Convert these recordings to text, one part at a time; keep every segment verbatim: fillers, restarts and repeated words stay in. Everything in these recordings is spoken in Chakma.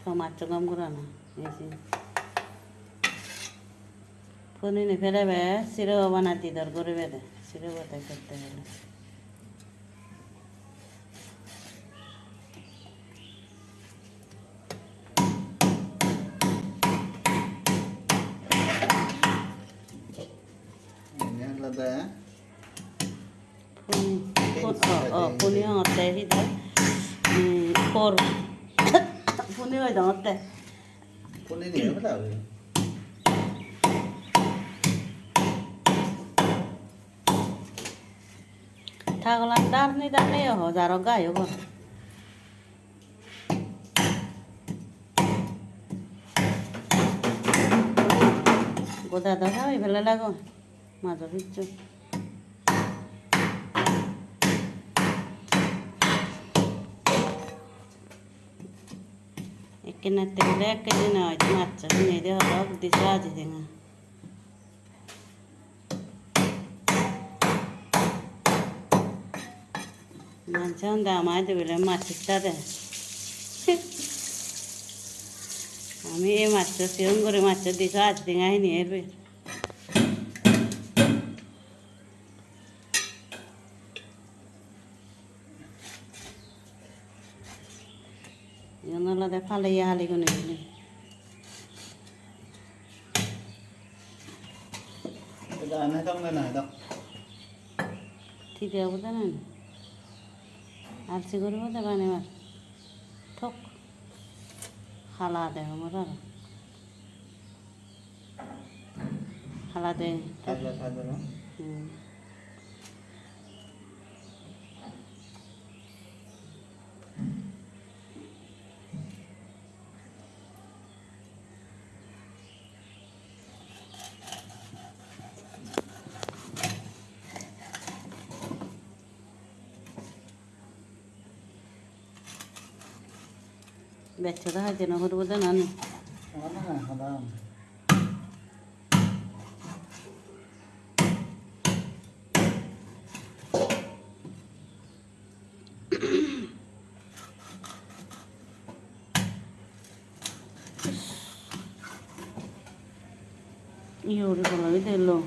Tomato gom gurana, ei je. Punini pelebe, siro banai didor guribe de, siro bode sotte gele. Ini olode Puni, pun-, oh, oh, puni hongotte hi de? Hmm, por. Puni hoi dongotte. Puni ni obo da obo. Thagolan darni darni oho, jaro gai obo. Goda do sabi pele lago, majo picchu. Ekkene tebile ekkene noi, maccho hinedi hodok diso aji tenga. Manse honde ama idu bile mach itta de. Ami ei maccho sigon guri maccho diso aji tenga hini eber. Iyan olode paleye hali gune gune. Eda ane dong na dong. Tide obode na ni? Alsi guribo de banebar. Thok. Hala de homor aro. Hala de. Taja, taja, no? Hmm. Bej hoda hoide no puribo de nani? Hoda nang, hoda. Iyo guri polo gide lo.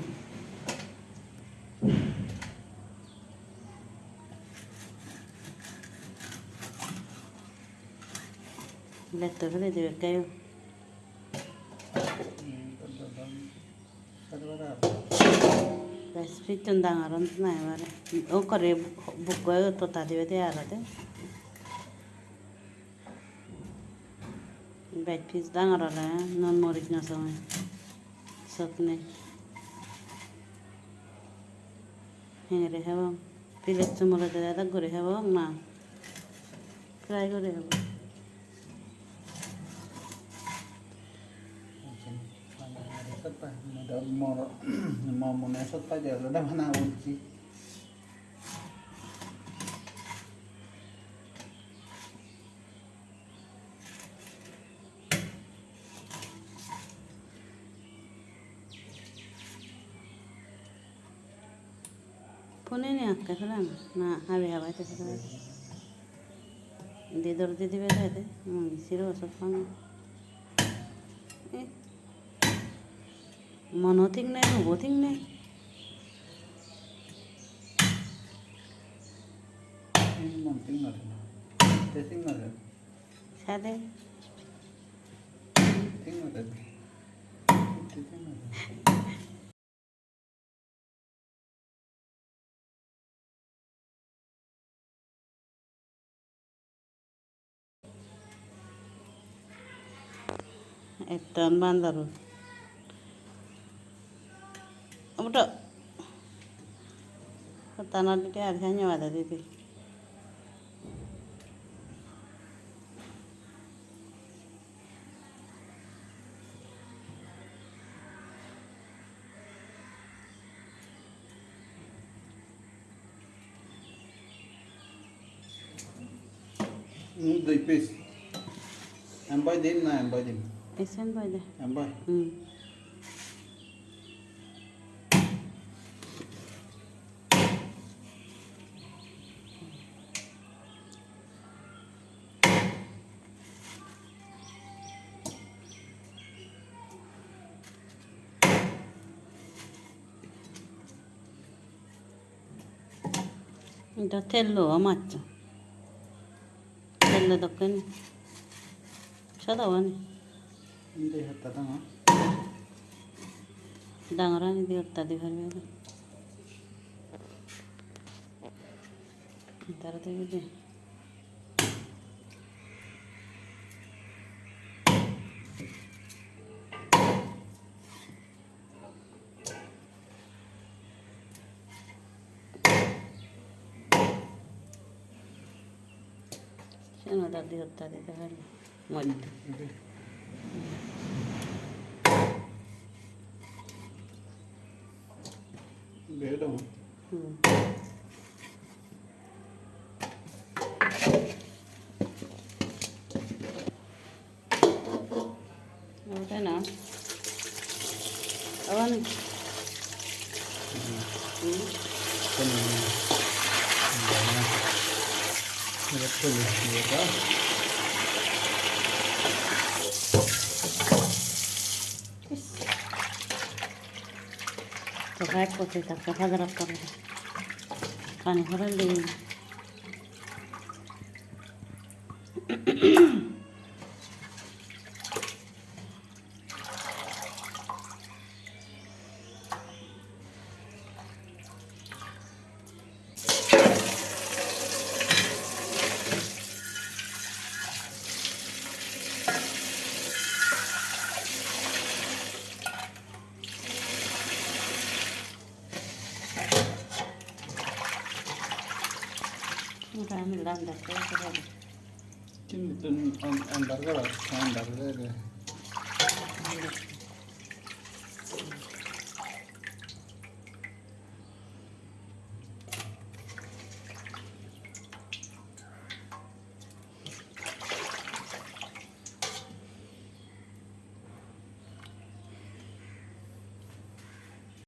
Letto fele dibe ekka yo. Bes, pittun dangor on na ebare. Okkore bukko tota dibe de aro de. Bej pis dangor ole, nun moris no songey. Sot nei. Hengiri hebong. Pilet sumolode edak guri hebong na. Fry guri hebong. Mo mone sot paide olode bana ucchi. Punini akke pelan na habi habai te pelan. Indi dor di dibe de de. Hmm, siro sot pang. Eh. Mono thik nei, hubo thik nei. Mon thik no thik. Te thik no thik. Sade. Thik no thik. Te thik no thik. Ekkan bandar. Udo. Tana dite ar sanyo ada dite. Hmm, dui piece. Em boi dim na em boi dim? Esen boi de. Em boi? Hmm. Ida tello o maccho. Tello dokken. Sodo ani. Indi hotta dangor. Dangor ani di hotta di parbe. Tara de de. Siyan aro di hotta dite pari. Moddhe. Bel dong. Hmm. Ote na. Awan. Hmm. Tokai pote ta, tokai dara pore. Pani pore le. Ora ami landa kore kore. Chini tun an-, andar gora, andar gora.